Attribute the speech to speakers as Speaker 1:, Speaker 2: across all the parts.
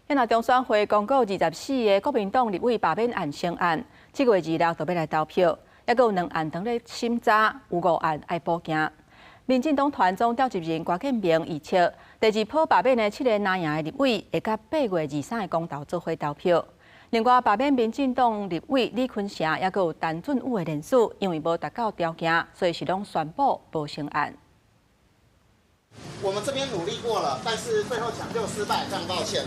Speaker 1: 若中選會公告24個國民黨立委罷免案成案，7月26就欲來投票，猶閣有兩案當咧審查，有五案愛補件。民進黨團總召集人郭建明預測，第二波罷免的七个藍營的立委會佮8月23的公投做伙投票。另外，罷免民進黨立委李坤城，猶閣有陳俊武的連署，因為無達到條件，所以是攏宣布無成案。
Speaker 2: 我們這邊努力過了，但是最後搶救失敗，非常抱歉。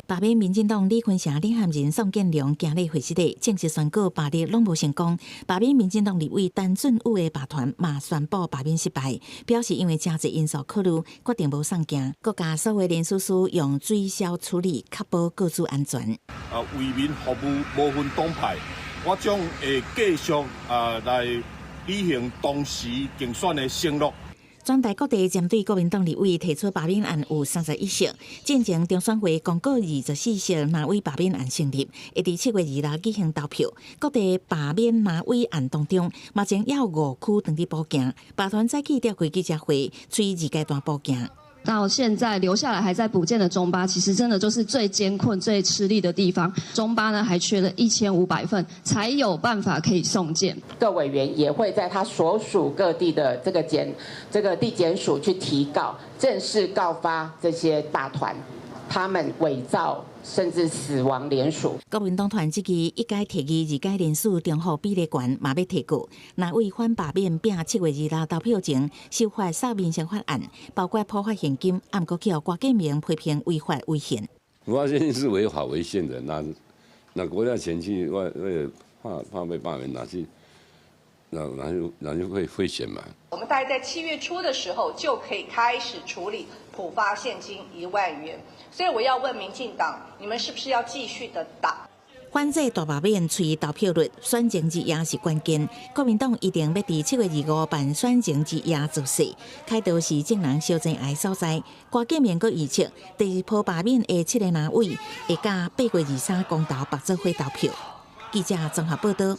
Speaker 3: 罷免民進黨李坤城領銜人宋建良今日會室內正式宣告罷立攏無成功。罷免民進黨立委陳俊武的罷團嘛宣布罷免失敗，表示因為誠濟因素考慮，決定無送件。閣共所有連署書用水消處理，確保個資安全。
Speaker 4: 啊，為民服務無分黨派，我將會繼續啊來履行當時競選的承諾。
Speaker 3: 全台各地針對國民黨立委提出罷免案有31席，進前中選會公告24席藍委罷免案成立，會佇7月26舉行投票。各地罷免藍委案當中，目前猶有五區當佇補件，罷團早起召開記者會，催二階段補件。
Speaker 5: 到現在留下來還在補件的中巴，其實真的就是最艱困、最吃力的地方。中巴呢還缺了1500份，才有辦法可以送件。
Speaker 6: 各委員也會在他所屬各地的這個地檢署去提告，正式告發這些罷團，他們偽造甚至死亡聯署。
Speaker 3: 國民黨團這期一階提議二階連署重複比例懸，嘛欲提告。藍委反罷免拚7月26投票前，修法殺民生法案，包括普發現金，毋過予郭建明批評違法違憲。
Speaker 7: 普發現金是違法違憲的，拿國家錢去為了怕被罷免，拿去拿去賄選嘛。
Speaker 8: 我們大概在7月初的時候就可以開始處理普發現金1萬元，所以我要問民進黨，你們是不是要繼續的打？
Speaker 3: 反制大罷免，催投票率，選前之夜是關鍵。國民黨一定欲佇7月25辦選前之夜造勢，開刀是眾人相爭愛所在。郭建明閣預測，第二波罷免的七个藍委會佮8月23公投綁做伙投票。記者綜合報道。